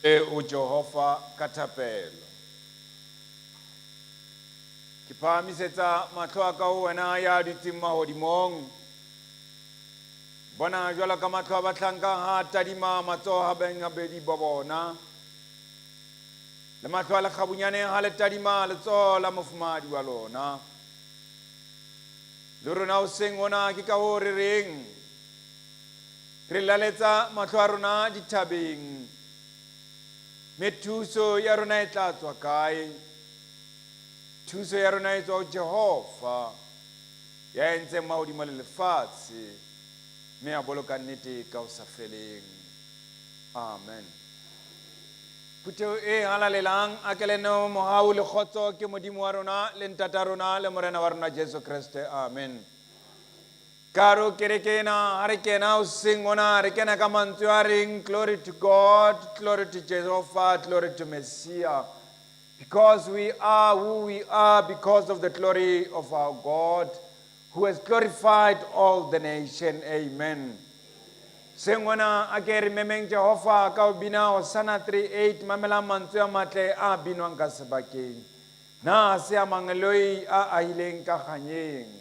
E o Jehova ka thapelo. Ke phahamisetsa mahlo a ka ho wena ya dutseng mahodimong. Bona jwalo ka mahlo a bahlanka ha a tadima matsoho a bengabedi ba bona. Le mahlo a lekgabunyane ha le tadima letsoho la mofumahadi wa lona. Le rona hoseng hona ke ka hoo re reng, Re laletsa mahlo a rona dithabeng, me thuso ya rona e tla tswa kae? Thuso ya rona e tswa ho Jehova, ya entseng mahodimo le lefatshe, mme a boloka nnete ka ho sa feleng. Amen. Phutheho e halalelang, a ke le neo mohau le kgotso ke Modimo wa rona le Ntata rona le Morena wa rona Jesu Kreste. Amen. Ka hare ho kereke ena, ha re kena hoseng hona, re kena ka mantswe a reng, Glory to God, glory to Jehovah, glory to Messiah. Because we are who we are because of the glory of our God, who has glorified all the nation. Amen. Seng hona, a ke re memeng Jehova ka ho bina Hosanna 38, mamelang mantswe a matle a binwang ka sebakeng. Na ha se a mangeloi a ahileng ka kganyeng?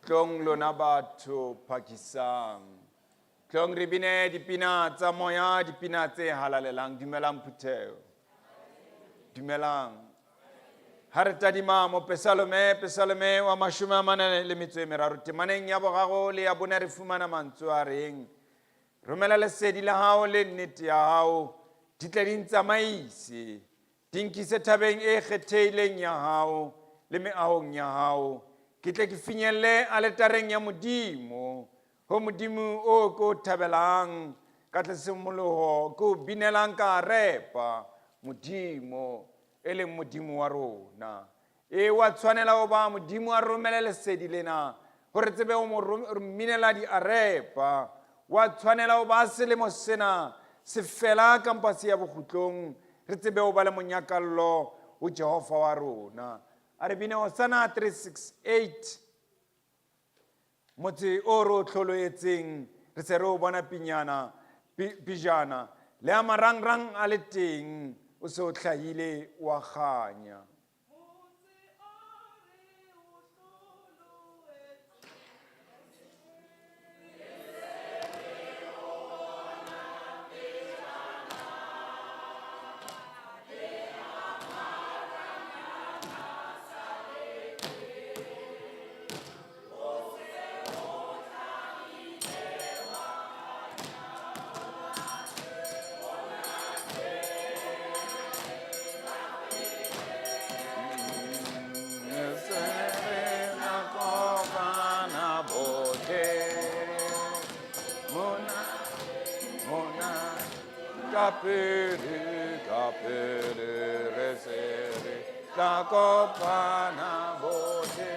Tlong lona batho phakisang. Tlong re bine dipina tsa moya, dipina tse halalelang. Dumelang phutheho. Dumelang. Ha re tadima mopesalome, pesalome wa mashome a mane le metso e meraro, temaneng ya boraro le ya bone re fumana mantswe a reng, Romela lesedi la hao le nnete ya hao, di tle di ntsamaise, Di nkise thabeng e kgethehileng ya hao le meahong ya hao, ke tle ke finyelle aletareng ya Modimo, ho Modimo o ke o thabelang ka tlesemoloho, ke o binelang ka arepa, Modimo e leng Modimo wa rona. E, wa tshwanela hoba Modimo a romele lesedi lena. Hore tsebe ho mo mminela diarepa. Wa tshwanela ho ba selemo sena se fela kampa se ya bokgutlong, re tsebe ho ba le monyakallo ho Jehova wa rona. A re bine Hosanna 368. Motse o re o hloloetseng, re se re o bona pinyana, pejana, le a marangrang a le teng, o se o hlahile wa kganya. Kapele, kapele, re se re tla kopana bohle.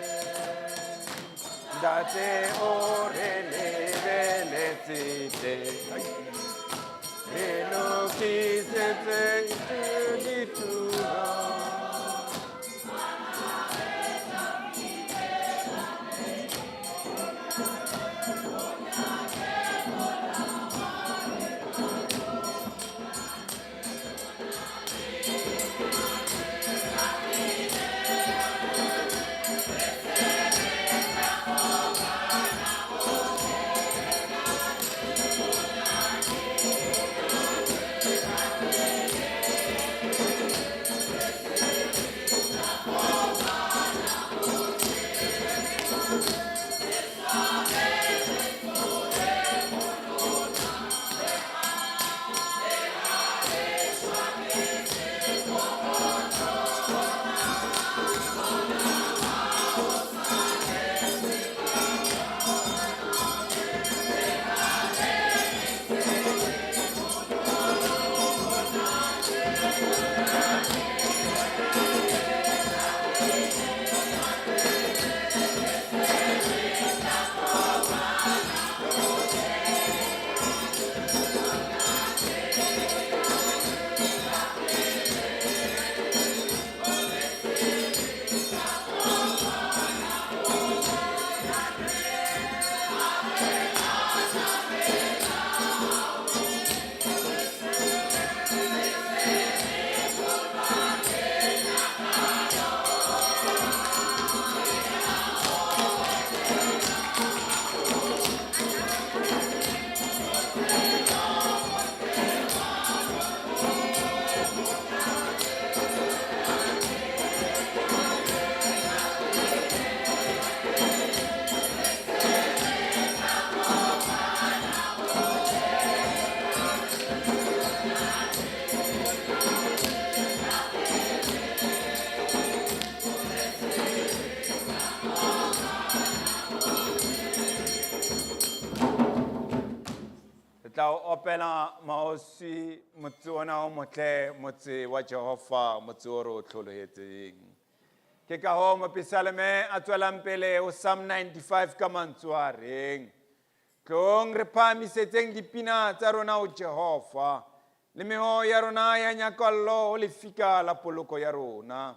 Ntate o re lebeletse teng. Re lokisetse ditulo. Re tla o opela maoswi motse ona o motle, motse wa Jehova, motse o re o hlolohetseng. Ke ka hoo mopisaleme a tswelang pele ho Psalm 95 ka mantswe a reng, Tlong re phahamisetseng dipina tsa rona ho Jehova, le meho ya rona ya nyakallo ho lefika la poloko ya rona.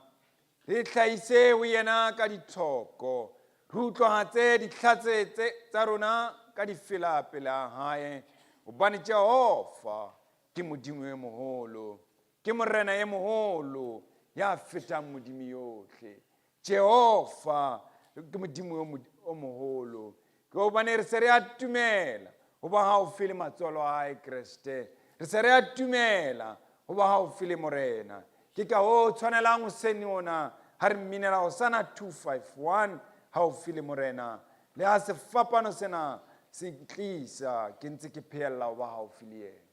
Re hlahise ho yena ka dithoko, re utlwahatse dihlatse tsa rona ka difela pele a hae, hobane Jehova ke Modimo e moholo, ke Morena e moholo ya fetang Modimo yohle. Jehova ke Modimo o moholo, ke hobane re se re atumela ho ba haufi le matswalo a hae Kreste. Re se re atumela ho ba haufi le Morena. Ke ka hoo tshwanelang hoseng ona ha re mminela Hosanna 251 haufi le Morena. Le ha sefapano sena se tlisa, ke ntse ke phehella ho ba haufi le yena.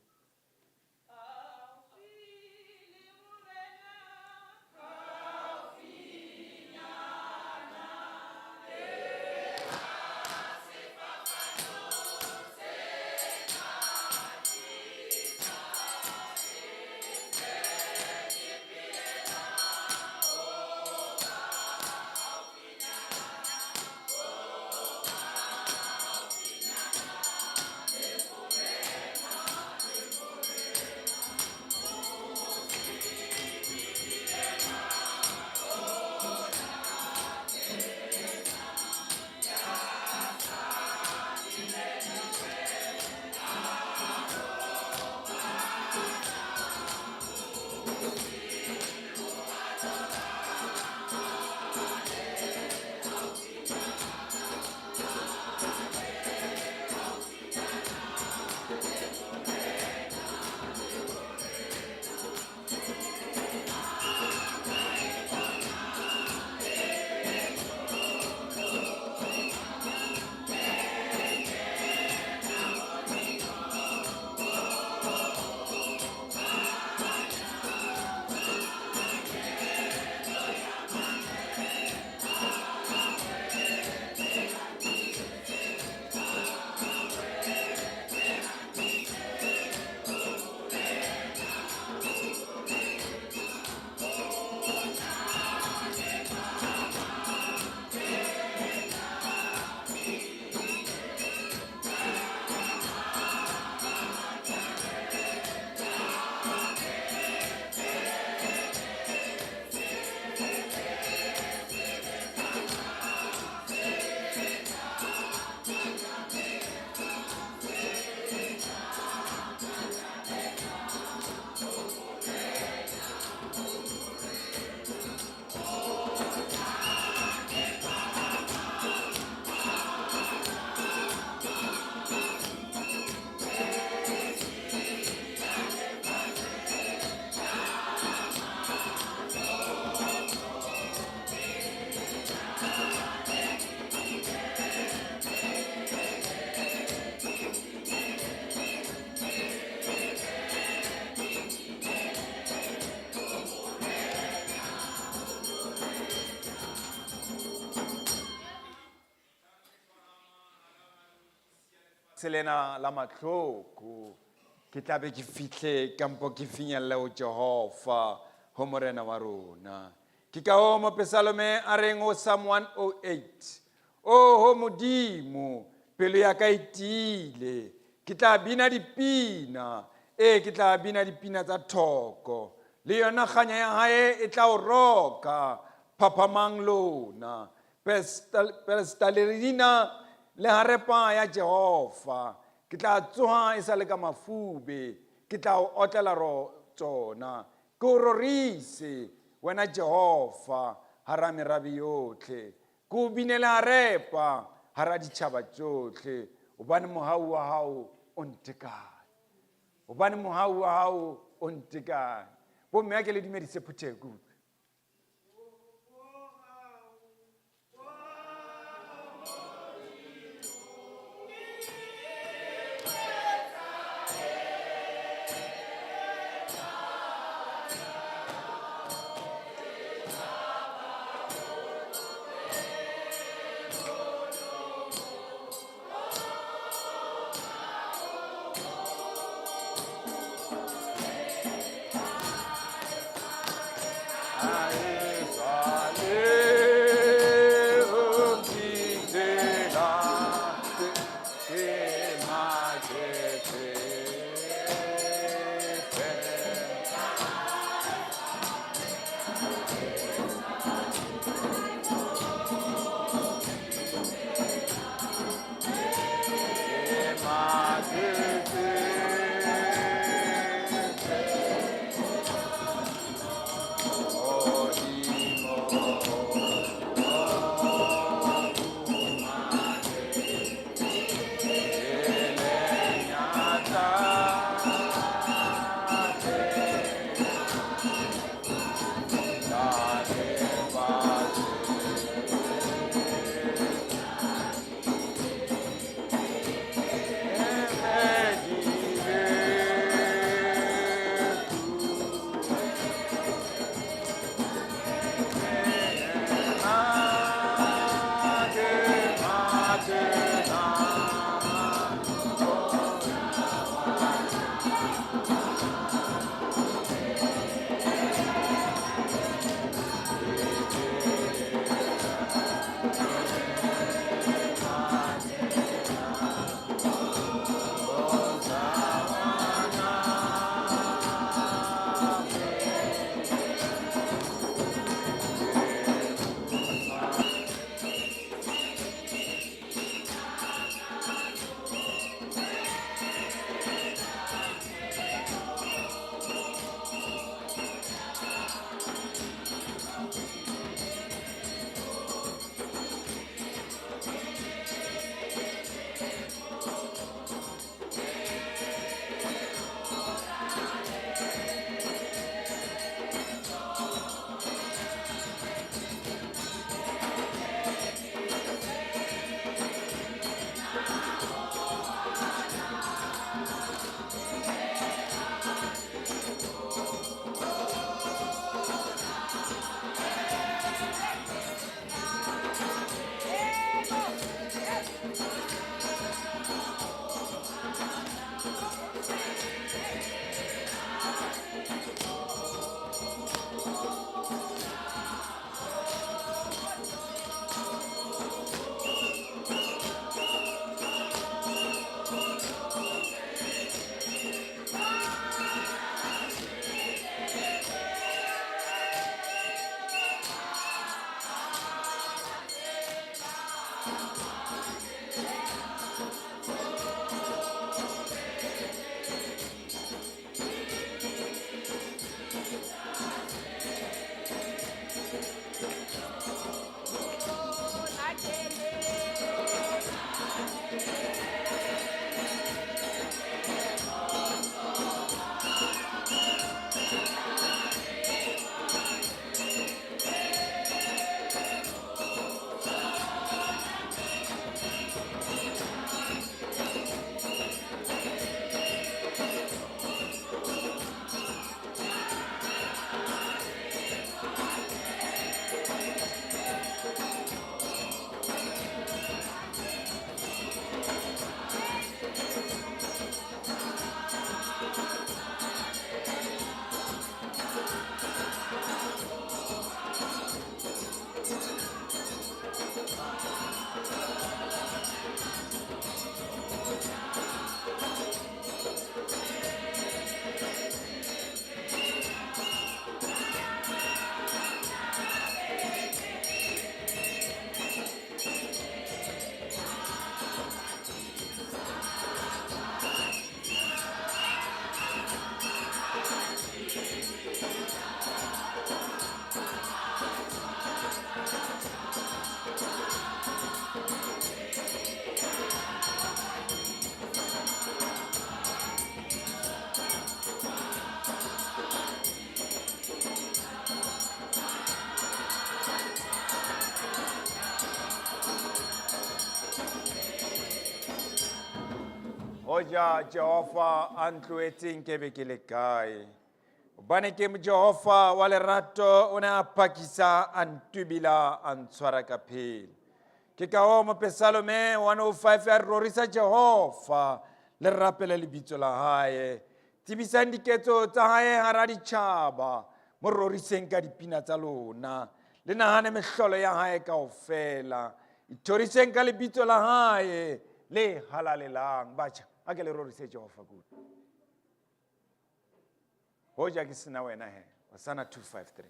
Lefatshe lena la mahloko ke tla be ke fihle kampo ke finyelle ho Jehova ho morena wa rona. Ke ka hoo mopesalome a reng ho Psalm 108, Oho Modimo, pelo ya ka e tiile, ke tla bina dipina, ee ke tla bina dipina tsa thoko, le yona kganya ya hae e tla o roka, phaphamang lona. Pelestalerina le harepa ya Jehova, ke tla tsoha e sa le ka mafube, ke tla o otlela ro tsona, ke o rorise, wena Jehova, hara merabe yotlhe, ke o binele harepa hara ditjhaba tsohle, hobane mohau wa hao o ntekane, hobane mohau wa hao o ntekane. Bomme a ke le dumedise phutheho ke utlwe. Hoja Jehova a ntlohetse nkebe ke le kae. Hobane ke Jehova wa lerato o ne a phakisa a ntubila a ntshwara ka phela. Ke ka hoo Mopesalome 105 a re rorisa Jehova le rapele lebitso la hae. Tsebisang diketso tsa hae hara ditjhaba, mo roriseng ka dipina tsa lona. Le nahane mehlolo ya hae kaofela. Ithoriseng ka lebitso la hae le halalelang. Batjha, a ke le rorise Jehova kudu. Hoja ke sena wena he, Hosana 253.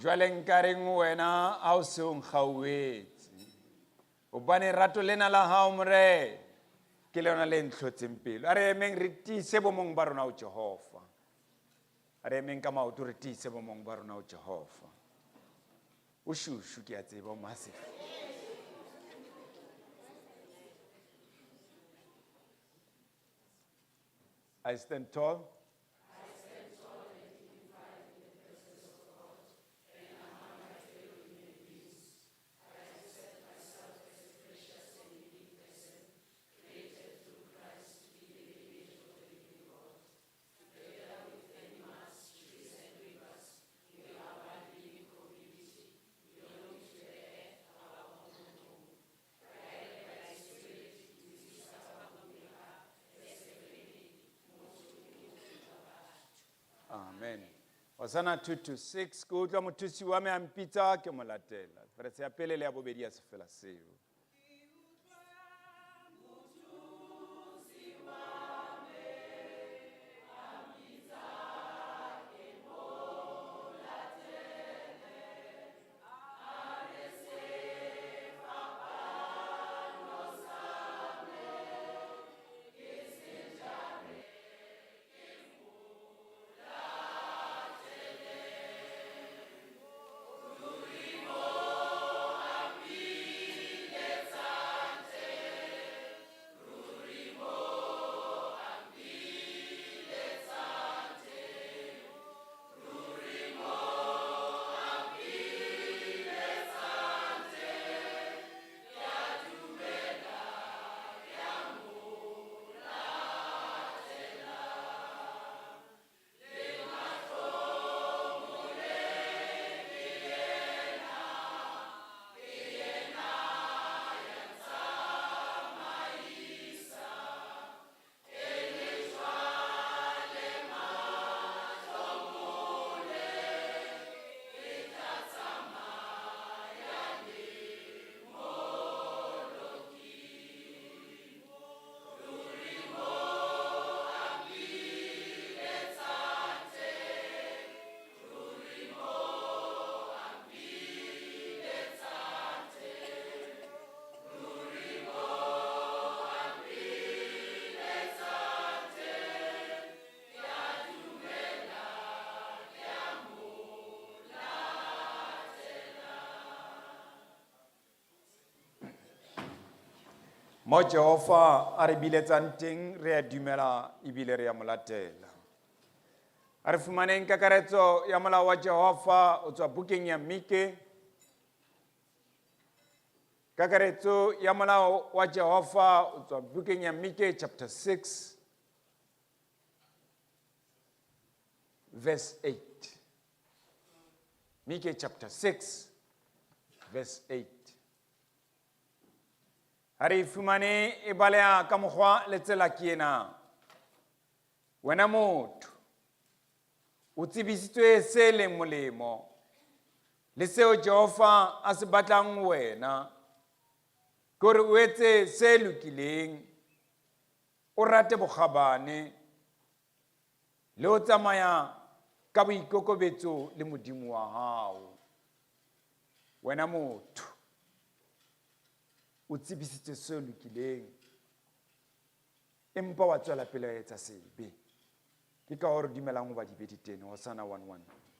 Jwale nka reng ho wena ha o se o nkgauhetse? Hobane rato lena la hao, Morena, ke lona le ntlhotseng pelo. A re emeng re tiise bomong ba rona ho Jehova. A re emeng ka maoto re tiise bomong ba rona ho Jehova. O shushu ke a tseba o massive. I stand tall. Hosanna 226, ke utlwa mothusi wa me a mpitsa ke mo latela. Verse ya pele le ya bobedi ya sefela seo. Mo Jehova a re biletsang teng re a dumela ebile re a mo latela. A re fumaneng kakaretso ya molao wa Jehova o tswa bukeng ya Mike. Kakaretso ya molao wa Jehova o tswa bukeng ya Mike chapter 6 verse 8. Mike chapter 6 verse 8. Ha re e fumane e baleha ka mokgwa le tsela ke ena. Wena motho, o tsebisitswe se leng molemo le seo Jehova a se batlang ho wena, ke hore o etse se lokileng, o rate bokgabane le ho tsamaya ka boikokobetso le Modimo wa hao. Wena motho, o tsebisitswe se lokileng, empa wa tswela pele wa etsa sebe. Ke ka hoo re dumelang hoba dibe di teng. Hosanna 114.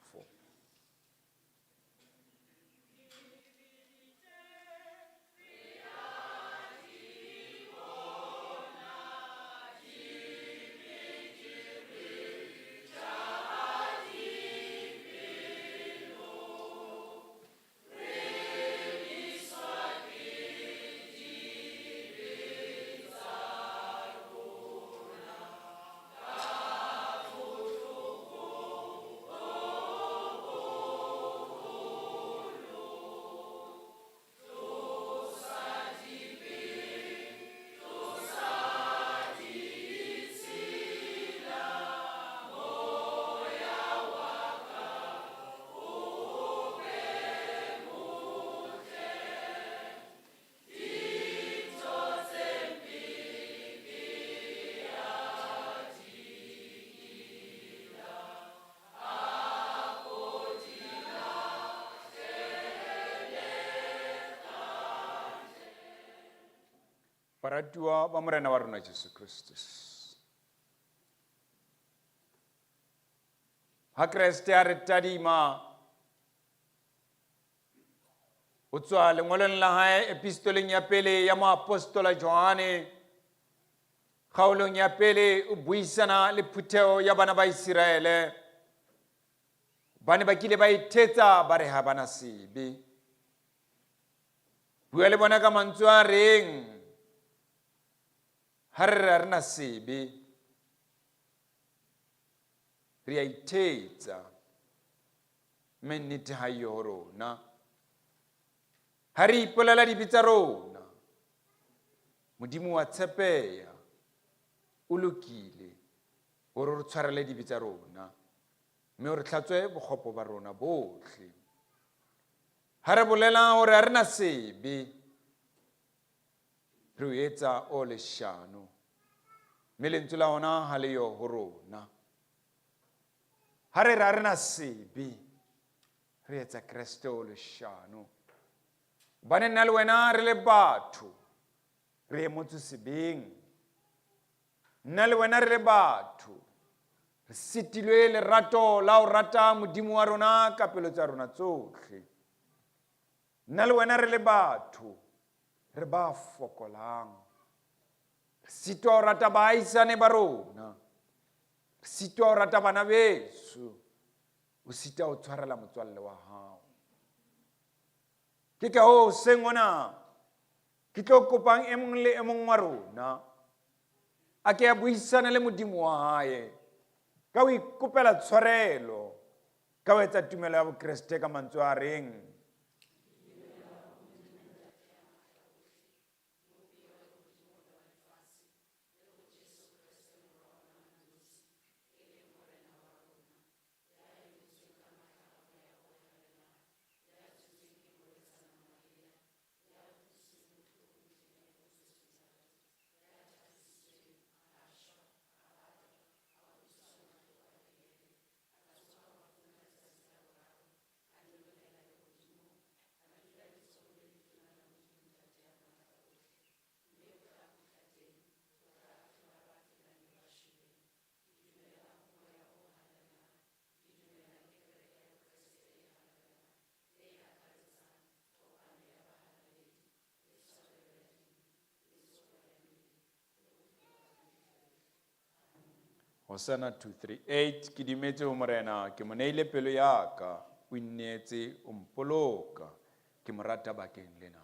Baratuwa ba Morena wa rona Jesu Kristus. Ha Kreste a re tadima ho tswa lengolong la hae epistoleng ya pele ya moapostola Johane kgaolong ya pele o buisana le phutheho ya bana ba Iseraele ba ne ba kile ba ithetsa ba re ha bana sebe. Bua le bona ka mantswe a reng ha re re ha re na sebe re a ithetsa mme nnete ha eyo ho rona. Ha re ipolela dibe tsa rona, Modimo wa tshepeha, o lokile hore o re tshwarele dibe tsa rona. Mme o re hlatswe bokgopo ba rona bohle. Ha re bolela hore ha re na sebe, re o etsa o leshano, mme lentswe la ona ha le yo ho rona. Ha re re ha re na sebe, re etsa Kreste o leshano. Hobane nna le wena re le batho, re emotswe sebeng. Nna le wena re le batho, re sitilwe lerato la ho rata Modimo wa rona ka pelo tsa rona tsohle. Nna le wena re le batho, re ba fokolang. Re sitwa ho rata baahisane ba rona. Re sitwa ho rata bana beso. O sita ho tshwarela motswalle wa hao. Ke ka hoo hoseng hona ke tlo kopang e mong le e mong wa rona a ke a buisane le Modimo wa hae ka ho ikopela tshwarelo ka ho etsa tumelo ya Bokreste ka mantswe a reng. Hosanna 238 Ke dumetse ho Morena, ke mo neile pelo ya ka, o inneetse, o mpoloka, ke mo rata bakeng lena.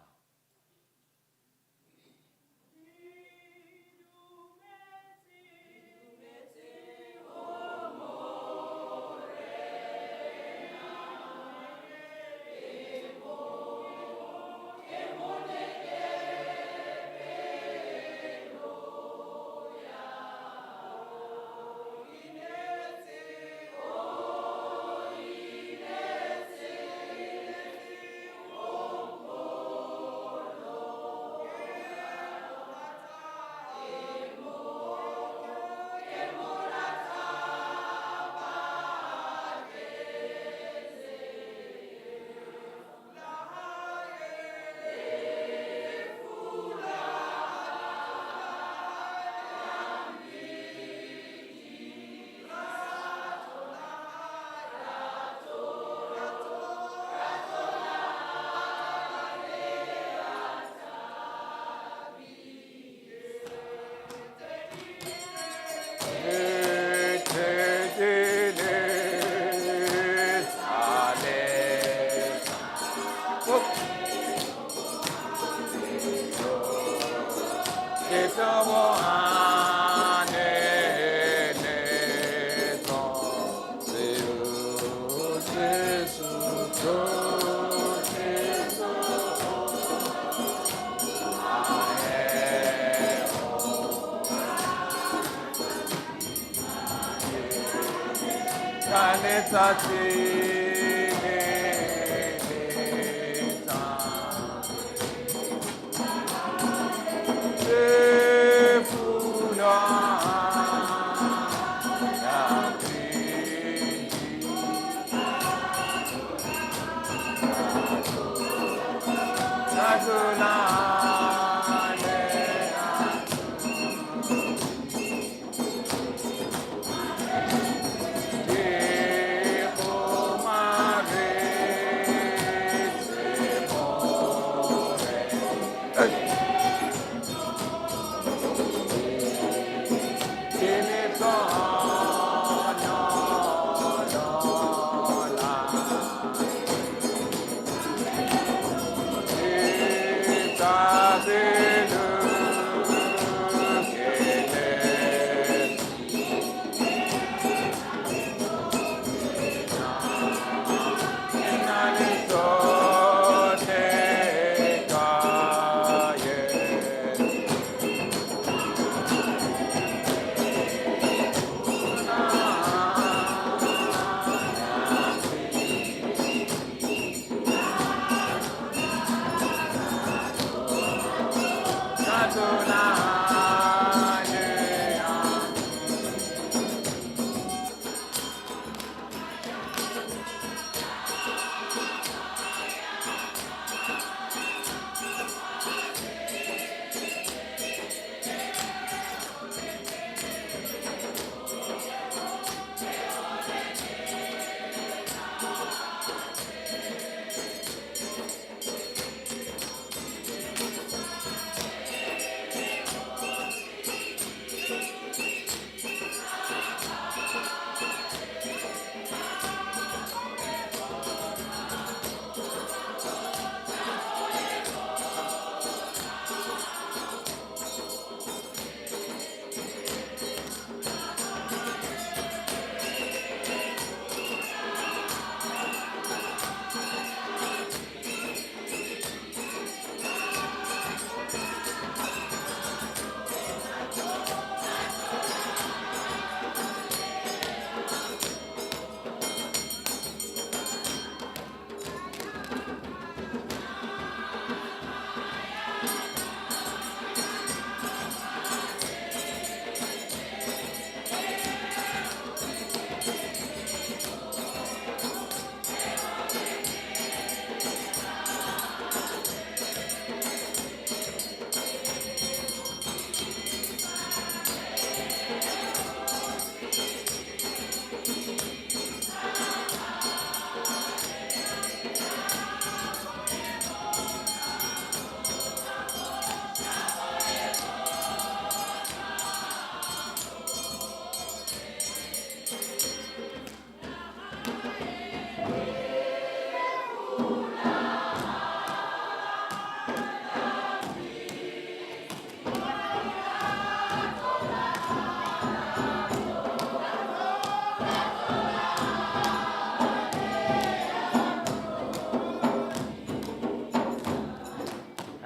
Ka letsatsi le letsatsi le fula ya pele. Rato la le Ke go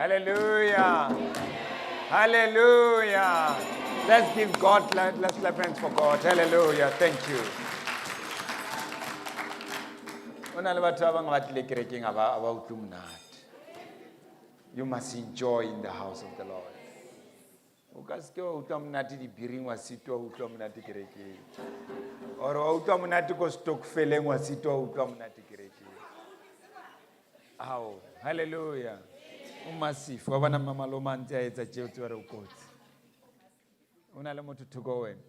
Hallelujah. Hallelujah. Let's give God, let's clap hands for God. Hallelujah. Thank you. O na le batho ba bang ba tlile kerekeng ha ba utlwe monate. You must enjoy in the house of the Lord. O ka se ke wa utlwa monate dibiring, wa sitwa ho utlwa monate kerekeng. Or wa utlwa monate ko stokveleng, wa sitwa ho utlwa monate kerekeng. Ao, hallelujah. O massive, wa bona mama Loma a ntse a etsa tjeo tse ba re o kotsi. O na le motho thoko ho wena.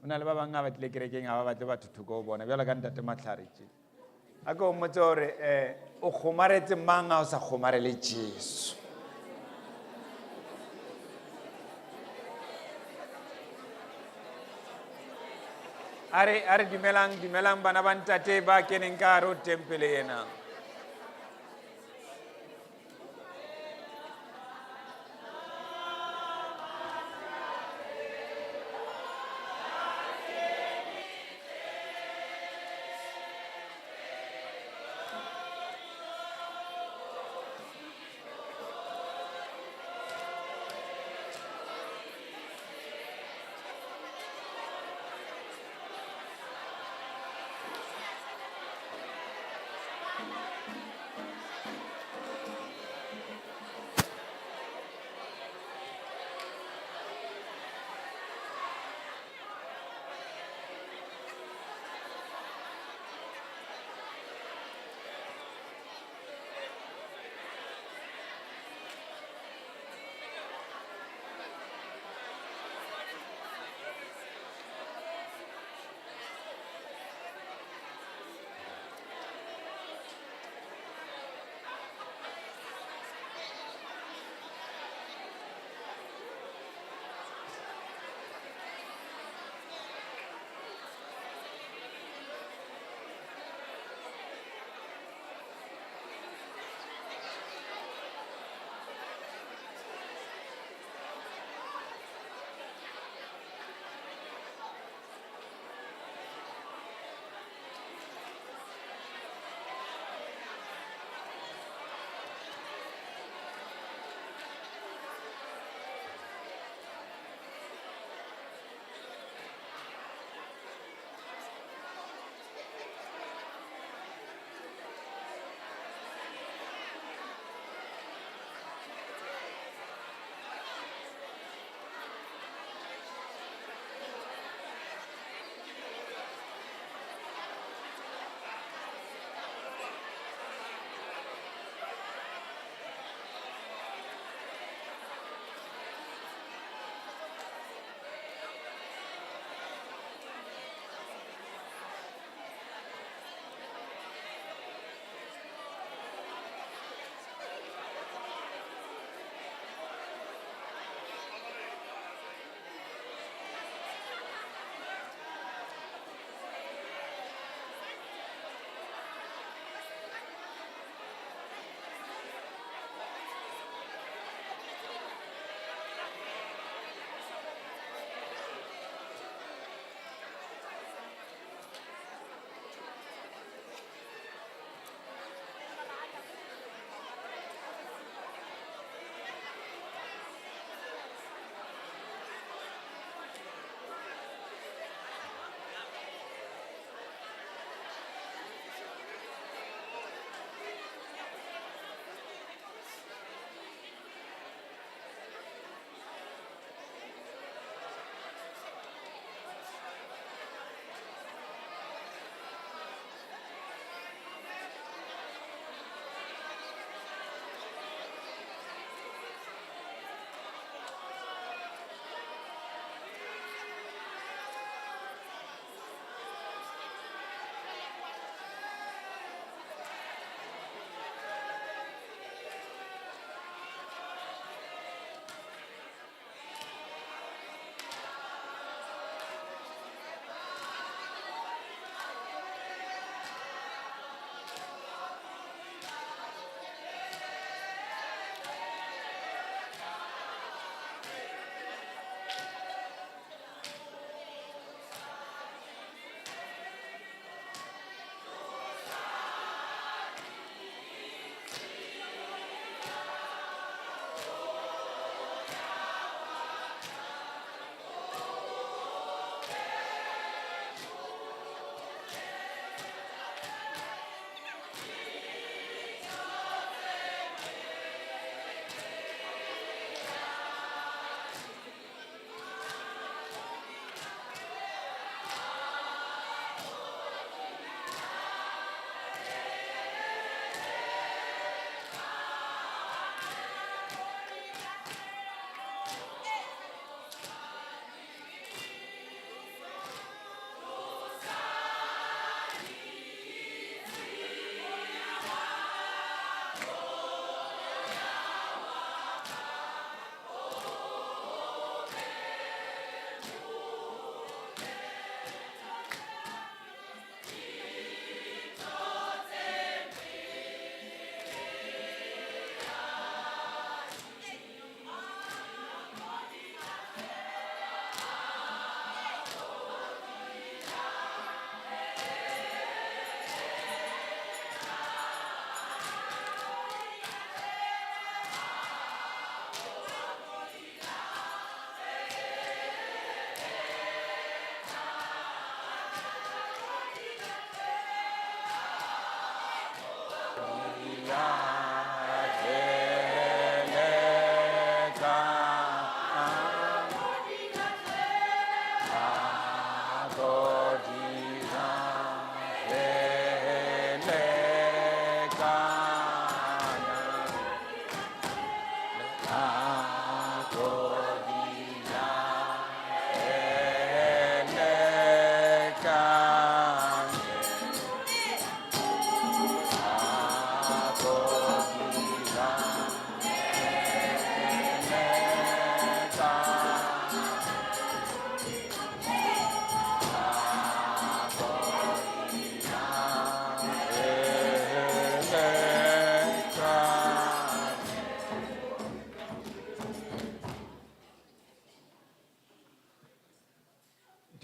O na le ba bang ha ba tlile kerekeng ha ba batle batho thoko ho bona, jwalo ka ntate Matlhare tje. A ke o mmotse hore, o kgomaretse mang ha o sa kgomarele Jesu? A re dumelang, dumelang bana ba ntate ba keneng ka hare ho tempele ena.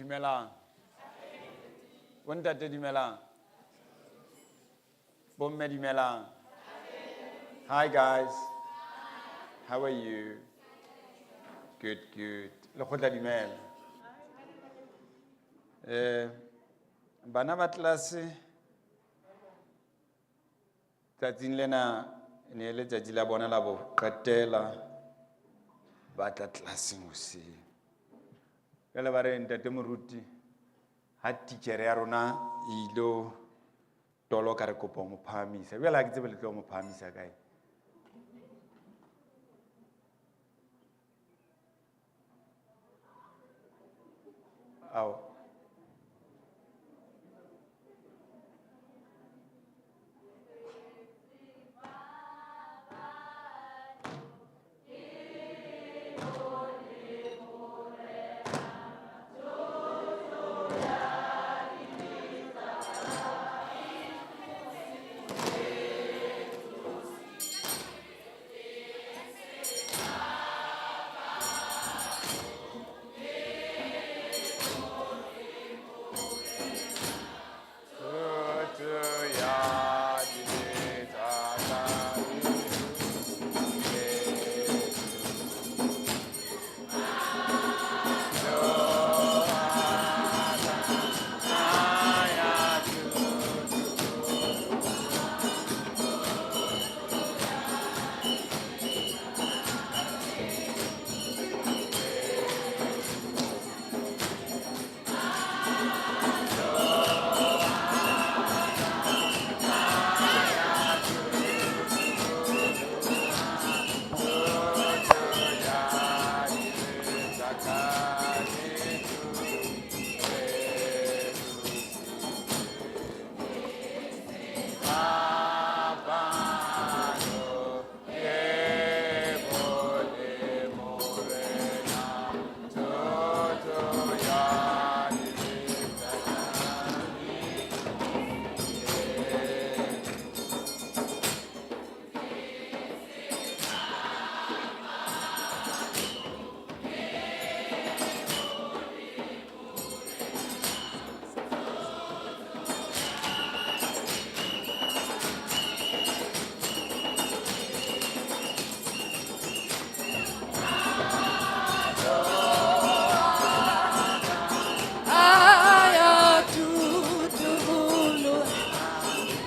Dumelang. Bontate dumelang. Bomme dumelang. Hi guys. How are you? Good, good. Lekgotla dumela. Bana ba tlase tsatsing lena e ne e le tsatsi la bona la bo qetela ba tla tlelaseng hoseng. Jwale ba re ntate moruti ha titjhere ya rona e ilo toloka re kopa ho mo phahamisa. Jwale ha ke tsebe le tlo mo phahamisa kae. Ao.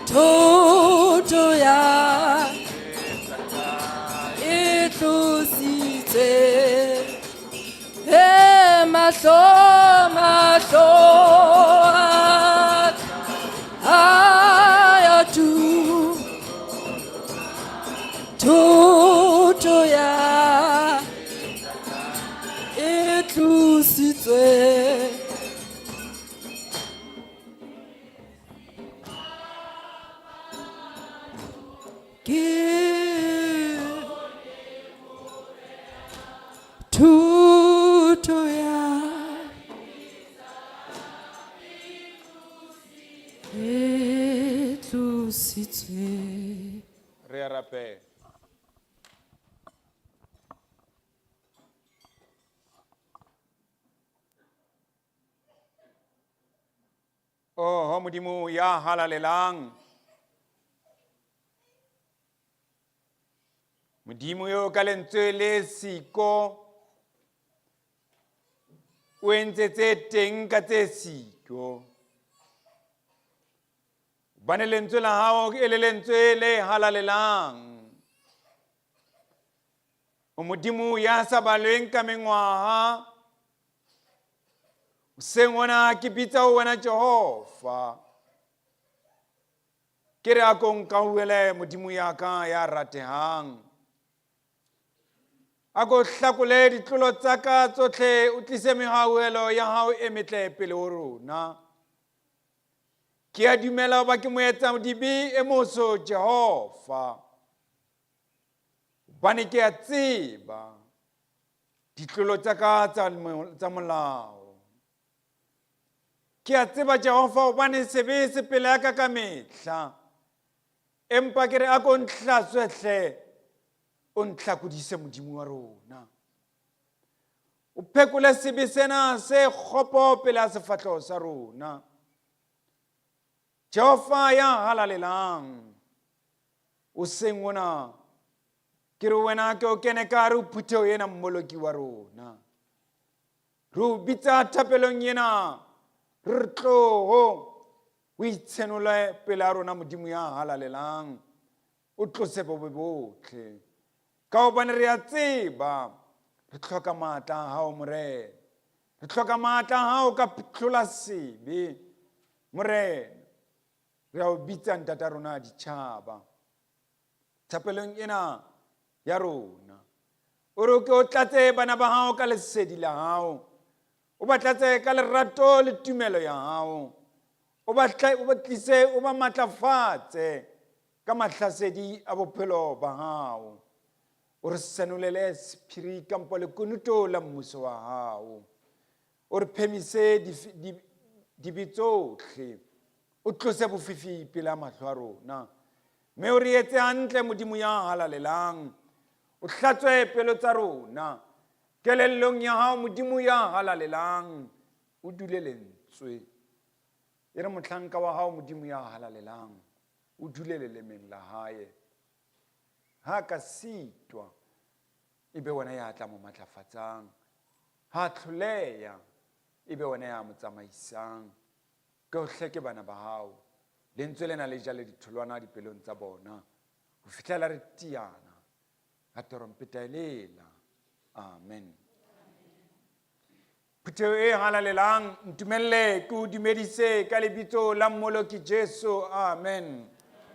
Thoto ya e tlositswe e mahlo mahlo a ka a ya tu thoto ya e tlositswe. Ke thuto ya e tlositswe. Re a rapela. Oho Modimo ya halalelang. Modimo yo ka lentswe le siko o entse tse teng ka tse siko. Hobane lentswe la hao e le lentswe le halalelang. O Modimo ya sa balweng ka mengwaha. Hoseng hona ke bitsa ho wena Jehova. Ke re a ko nkauhele Modimo ya ka ya ratehang. A ko hlakole ditlolo tsa ka tsohle, o tlise mehauhelo ya hao e metle pele ho rona. Ke a dumela hoba ke moetsa dibe e moso Jehova. Hobane ke a tseba ditlolo tsa ka tsa molao. Ke a tseba Jehova hobane sebe se pele ya ka ka mehla. Empa ke re a ko nhlatswe hle, o nhlakodise Modimo wa rona. O phekole sebe sena se kgopo pele a sefahleho sa rona. Jehova ya halalelang, o seng ona ke re wena ke o kene ka hare ho phutheho ena mmoloki wa rona. Re o bitsa thapelong ena, re re tloho o itshenole pele a rona Modimo ya halalelang, o tlose bobe botlhe. Ka hobane re a tseba re tlhoka maatla a hao Morena. Re tlhoka maatla a hao ka phihlola sebe Morena. Re a o bitsa ntata rona ditjhaba. Thapelong ena ya rona. O re o ke o tlatse bana ba hao ka lesedi la hao. O ba tlatse ka lerato le tumelo ya hao. O ba tlise o ba matlafatse ka mahlasedi a bophelo ba hao. O re senolele sephiri kampo lekunuto la mmuso wa hao. O re phemise dibe tsohle. O tlose bofifi pela mahlo a rona. Mme o re etse hantle Modimo ya halalelang. O hlatswe pelo tsa rona. Kelellong ya hao Modimo ya halalelang. O dule lentswe. E re mohlanka wa hao Modimo ya halalelang. O dule lelemeng la hae. Ha ka sitwa, e be wena ya tla mo matlafatsang. Ha tlholeha, e be wena ya mo tsamaisang. Ke o hleke bana ba hao. Lentswe lena le jale ditholwana dipelong tsa bona. Ho fihlela re tiana. Ka terompeta e lela. Amen. Phutheho e halalelang, ntumelle ke o dumedise ka lebitso la Mmoloki Jesu. Amen.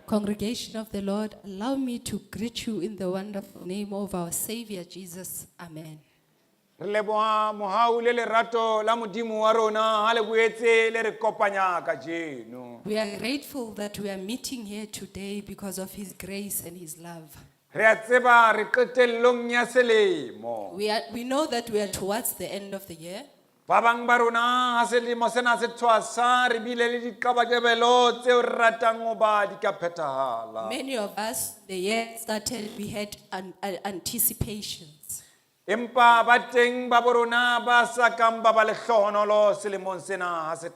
Congregation of the Lord, allow me to greet you in the wonderful name of our Savior Jesus. Amen. Re leboha mohau le lerato la Modimo wa rona ha le boetse le re kopanya kajeno. We are grateful that we are meeting here today because of His grace and His love. Re a tseba re qetellong ya selemo. We know that we are towards the end of the year. Ba bang ba rona ha selemo sena se thwasa re bile le diqabakebelo tseo re ratang ho ba di ka phethahala. Many of us, the year started, we had anticipations. Empa ba teng ba bo rona ba sa kang ba ba lehlohonolo selemong sena ha se.